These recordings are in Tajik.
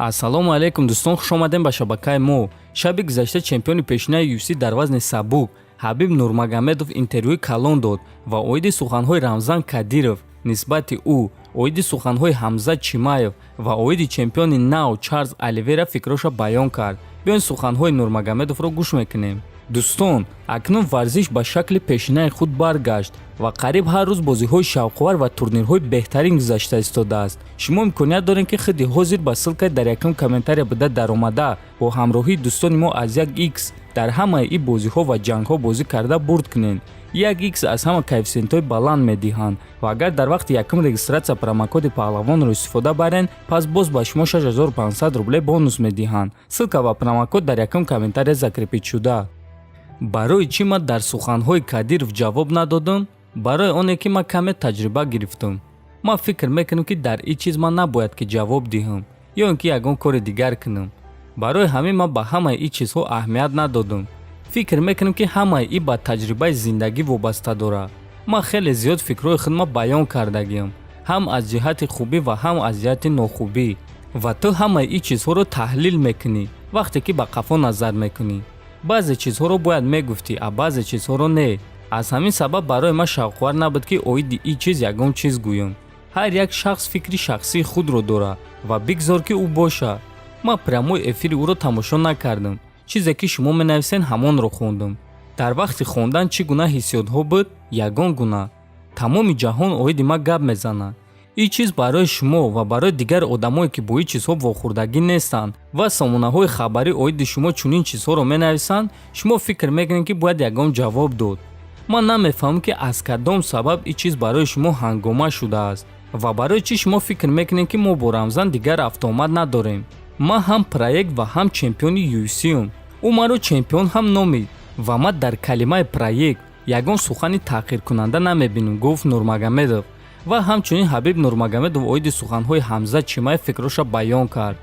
Ассалому алайкум, дӯстон, хушомадем ба шабакаи мо. Шаби гузашта чемпиони пешинаи UFC дар вазни сабук Ҳабиб Нурмагомедов интервюи калон дод ва оиди суханҳои Рамзан Кадиров нисбати ӯ, оиди суханҳои Ҳамзат Чимаев ва оиди чемпиони нав Чарлз Оливера фикроша баён кард. Биён, суханҳои Нурмагомедовро гӯш мекунем. Дӯстон, акнун варзиш ба шакли пешинаи худ баргашт ва қариб ҳар рӯз бозиҳои шавқовар ва турнирҳои беҳтарин гузашта истодааст. Шумо имконият доред, ки худи ҳозир ба ссылкаи дар якум комментария буда даромада, бо ҳамроҳии дӯстони мо аз як икс дар ҳамаи ин бозиҳо ва ҷангҳо бозӣ карда бурд кунед. Як икс аз ҳама коэффисиентҳои баланд медиҳанд ва агар дар вақти якум регистрация промокоди Паҳлавонро истифода барен, пас боз ба шумо 6500 рубле бонус медиҳанд. Ссылка ва промокод дар якум комментария закрепить шуда. Барои чӣ ман дар суханҳои Кадиров ҷавоб надодам? Барои оне ки ман каме таҷриба гирифтам. Ман фикр мекунам, ки дар ин чиз ман набояд ки ҷавоб диҳам ё ин ки ягон кори дигар кунам. Барои ҳамин ман ба ҳамаи ин чизҳо аҳамият надодам. Фикр мекунам, ки ҳамаи ин ба таҷрибаи зиндагӣ вобаста дорад. Ман хеле зиёд фикрҳои худма баён кардагиам, ҳам аз ҷиҳати хубӣ ва ҳам аз ҷиҳати нохубӣ, ва ту ҳамаи ин чизҳоро таҳлил мекунӣ. Вақте ки ба қафо назар мекунӣ, баъзе чизҳоро бояд мегуфтӣ, а баъзе чизҳоро не. Аз ҳамин сабаб барои ман шавқовар набуд, ки оиди ин чиз ягон чиз гӯям. Ҳар як шахс фикри шахсии худро дорад ва бигзор, ки ӯ бошад. Ман прямой эфири ӯро тамошо накардам. Чизе ки шумо менависен, ҳамонро хондам. Дар вақти хондан чӣ гуна ҳиссиётҳо буд? Ягон гуна. Тамоми ҷаҳон оиди ман гап мезанад. Ин чиз барои шумо ва барои дигар одамое, ки бо ин чизҳо вохӯрдагӣ нестанд ва сомонаҳои хабарӣ оиди шумо чунин чизҳоро менависанд, шумо фикр мекунед, ки бояд ягон ҷавоб дод. Ман намефаҳмам, ки аз кадом сабаб ин чиз барои шумо ҳангома шудааст ва барои чӣ шумо фикр мекунед, ки мо бо Рамзан дигар рафтуомад надорем. Ман ҳам проект ва ҳам чемпиони UFC-ум. Ӯ маро чемпион ҳам номид ва ман дар калимаи проект ягон сухани таҳқиркунанда намебинам, гуфт Нурмагомедов. Ва ҳамчунин Ҳабиб Нурмагомедов оиди суханҳои Ҳамзат Чимаев фикроша баён кард.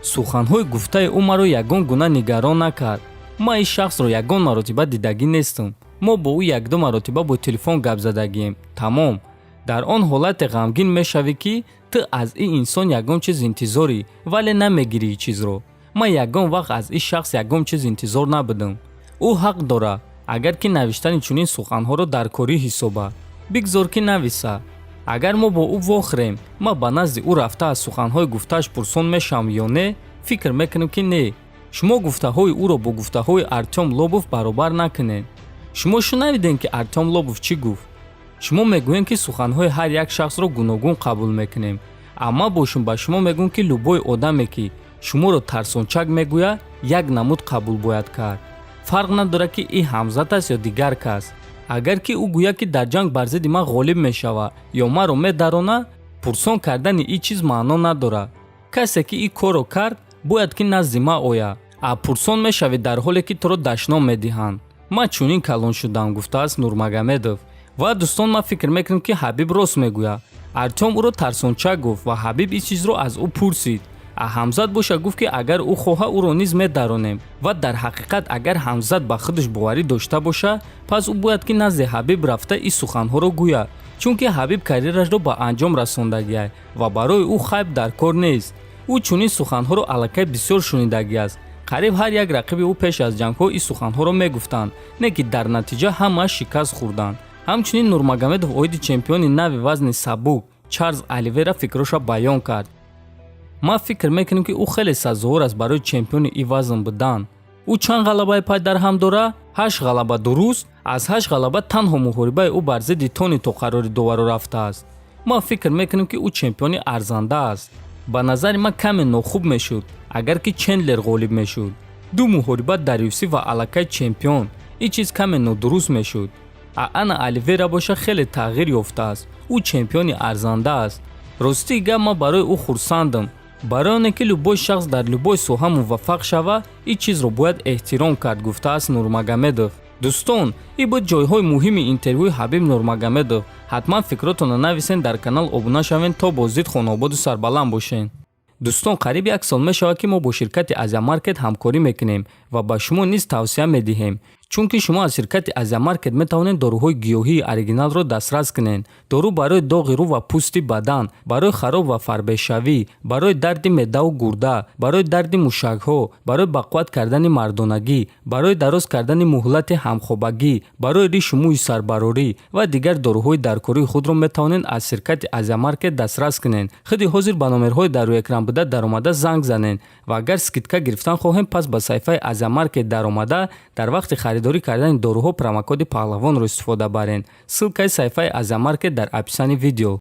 Суханҳои гуфтаи ӯ маро ягон гуна нигарон накард. Ман ин шахсро ягон маротиба дидагӣ нестам. Мо бо ӯ якду маротиба бо телефон гап задагием, тамом. Дар он ҳолате ғамгин мешавӣ, ки ту аз ин инсон ягон чиз интизорӣ, вале намегирӣ ин чизро. Ман ягон вақт аз ин шахс ягон чиз интизор набудам. Ӯ ҳақ дорад, агар ки навиштани чунин суханҳоро дар корӣ ҳисобад. Бигзор, ки нависа. Агар мо бо ӯ вохӯрем, ман ба назди ӯ рафта аз суханҳои гуфтааш пурсон мешавам ё не? Фикр мекунам, ки не. Шумо гуфтаҳои ӯро бо гуфтаҳои Артём Лобов баробар накунед. Шумо шунавидем, ки Артём Лобов чӣ гуфт. Шумо мегӯем, ки суханҳои ҳар як шахсро гуногун қабул мекунем, амма бошум ба шумо мегӯм, ки любой одаме, ки шуморо тарсончак мегӯяд, як намуд қабул бояд кард. Фарқ надорад, ки ин Ҳамзат аст ё дигар кас. Агар ки ӯ гӯяд, ки дар ҷанг бар зидди ман ғолиб мешавад ё маро медарона, пурсон кардани ин чиз маъно надорад. Касе ки ин корро кард, бояд ки назди ман ояд. А пурсон мешавӣ, дар ҳоле ки туро дашном медиҳанд. Ман чунин калон шудам, гуфтааст Нурмагомедов. Ва дӯстон, ман фикр мекунам, ки Ҳабиб рост мегӯяд. Артём ӯро тарсончак гуфт ва Ҳабиб ин чизро аз ӯ пурсид, а Ҳамзат боша гуфт, ки агар ӯ хоҳа, ӯро низ медаронем. Ва дар ҳақиқат, агар Ҳамзат ба худаш боварӣ дошта боша, пас ӯ бояд ки назди Ҳабиб рафта ин суханҳоро гӯяд, чунки Ҳабиб карьерашро ба анҷом расондагиай ва барои ӯ хайп дар кор нест. Ӯ чунин суханҳоро аллакай бисёр шунидагиаст. Қариб ҳар як рақиби ӯ пеш аз ҷангҳо ин суханҳоро мегуфтанд, не ки дар натиҷа ҳамааш шикаст хӯрданд. Ҳамчунин Нурмагомедов оиди чемпиони нави вазни сабук Чарлз Оливера фикроша баён кард. Ман фикр мекунам, ки ӯ хеле сазовор аст барои чемпиони ин вазн будан. Ӯ чанд ғалабаи пай дар ҳам дорад? Ҳашт ғалаба, дуруст. Аз ҳашт ғалаба танҳо муҳорибаи ӯ бар зидди Тони то қарори доваро рафтааст. Ман фикр мекунам, ки ӯ чемпиони арзанда аст. Ба назари ман, каме нохуб мешуд, агар ки Чендлер ғолиб мешуд. Ду муҳориба дар UFC ва аллакай чемпион, ин чиз каме нодуруст мешуд. А ана Оливера боша хеле тағйир ёфтааст. Ӯ чемпиони арзанда аст. Ростии гап, ман барои ӯ хурсандам. Барои оне ки любой шахс дар любой соҳа муваффақ шава, ин чизро бояд эҳтиром кард, гуфтааст Нурмагомедов. Дӯстон, ин буд ҷойҳои муҳими интервюи Ҳабиб Нурмагомедов. Ҳатман фикротонро нависен, дар канал обуна шавен. То боздид хонаободу сарбаланд бошен. Дӯстон, қариб як сол мешавад, ки мо бо ширкати Азиямаркет ҳамкорӣ мекунем ва ба шумо низ тавсия медиҳем. Чунки шумо аз ширкати Азиямаркет метавонед доруҳои гиёҳии оригиналро дастрас кунед: дору барои доғи рӯ ва пӯсти бадан, барои хароб ва фарбешавӣ, барои дарди меъдаву гурда, барои дарди мушакҳо, барои бақувват кардани мардонагӣ, барои дароз кардани муҳлати ҳамхобагӣ, барои ришу мӯи сарбарорӣ ва дигар доруҳои даркории худро метавонед аз ширкати Азиямаркет дастрас кунед. Худи ҳозир ба номерҳои дар рӯи экран буда даромада занг занед ва агар скидка гирифтан хоҳем, пас ба саҳифаи Азиямаркет даромада, дар вақти харидорӣ кардани доруҳо промокоди Паҳлавонро истифода баред. Ссылкаи саҳифаи Азиямаркет дар описании видео.